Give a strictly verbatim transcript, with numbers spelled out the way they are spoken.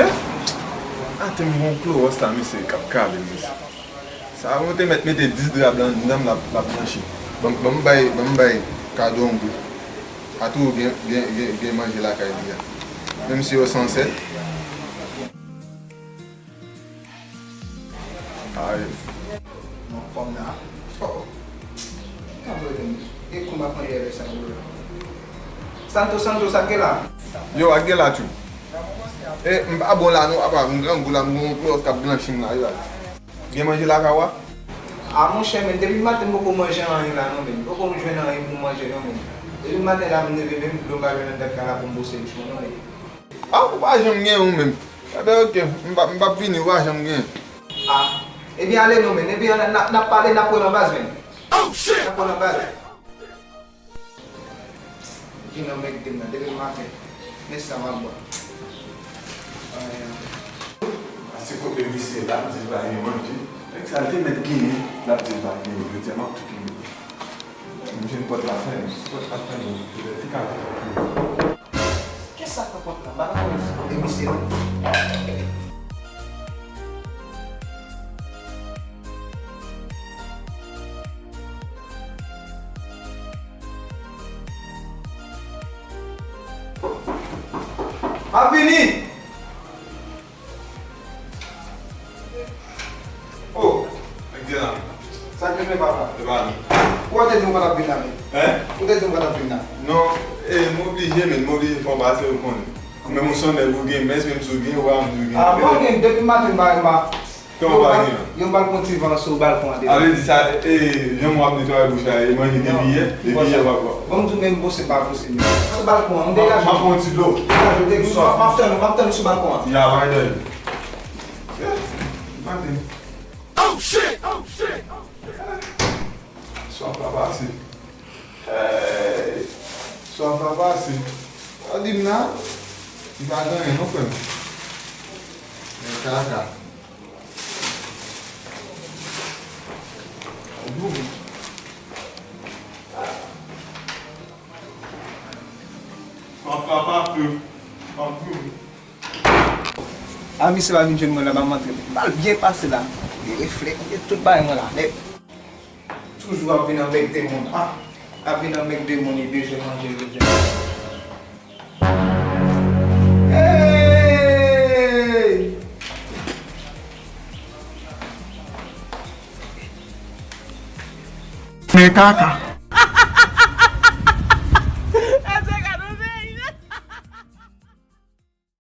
Atè m gon klowòs la, mesye, k ap kale m, mesye. Sa, mwen te mèt mete dis dra blan anndan m, l ap, l ap blanchi. Ban m, ban m bay, ban m bay kado yon bout. Atò gen, gen, gen, gen manje lakay li a. Menm si yo san sèt. Ay. Non, kòm la. Oh. Nan vre, e kou m ap manje lè sa, bro. Santo, Santo, sa k gen la? Yo, ak gen la tou. E, m pa bon la non, apa, m grangou la, m gon klòt k ap blanchi m la, yo. Gen manje lakay ou a? A, monchè, men, depi maten m poko manje anyen la non, men. M poko jwenn anyen pou manje non, men. Depi maten la, m leve, menm dlo m pa jwenn anndan kay la pou m bwose bouch mwen non, men. A, ou pa janm gen ou menm. Enben, oke, m p ap, m p ap vini, ou pa janm gen. A, ebyen, ale non, men. Ebyen, n a, n a, n ap pale, n ap wè nan baz, men. N ap wè nan baz. Vin nan mèg de m nan, depi maten. Men sa m ap bwè. Ay, ay. A se kote misye la, m di l pa gen manje. Nèg sa, l te mèt genyen, l ap di l pa genyen. Jodi a, m ap tou touye l. M jwenn pòt la fèmen. Si pòt la fèmen, petèt li ka vin pou. Kisa k nan pòt la? M pa ka konn si kote misye non. M ap vini! Oh! Nèg di la. Sa k rive, papa? E pa nou. Ou te di m pa t ap vin la, men. Hein? Ou te di m pa t ap vin la. Non, e, m oblije, men, m oblije fè w pase, ou konnen. Menm ou se yon nèg ou gen mès, menm si w gen, ou pa vle gen. A, mwen gen, depi maten, m pa, m pa. Kòman w pa gen? Yo, m al pran ti van sou balkon an deja. Ale di sa, e, jan w ap netwaye bouch la, e manje depi yè, depi yè w ap. Bon, m di w menm, bon, se pa posib. Sou balkon an, m degaje. M ap pran ti dlo. Degaje, degaje. M ap tann, m ap tann sou balkon an. Ya, pa gen danje. Maten. Oh shit! Oh shit! Swaf la pase. Hey! Swaf la pase. Sa di m la, li pa gen anyen non, frè m. Men kaka. Swaf la pase. Swaf la pase. A, misye pa vin jwenn mwen la, m ap antre. M al byen pase la. Gen reflèks, gen tout bagay mwen la nèt. Toujou ap vin anmègde moun. A, ap vin anmègde moun, li bezwen manje jodi a. Hey! Men kaka.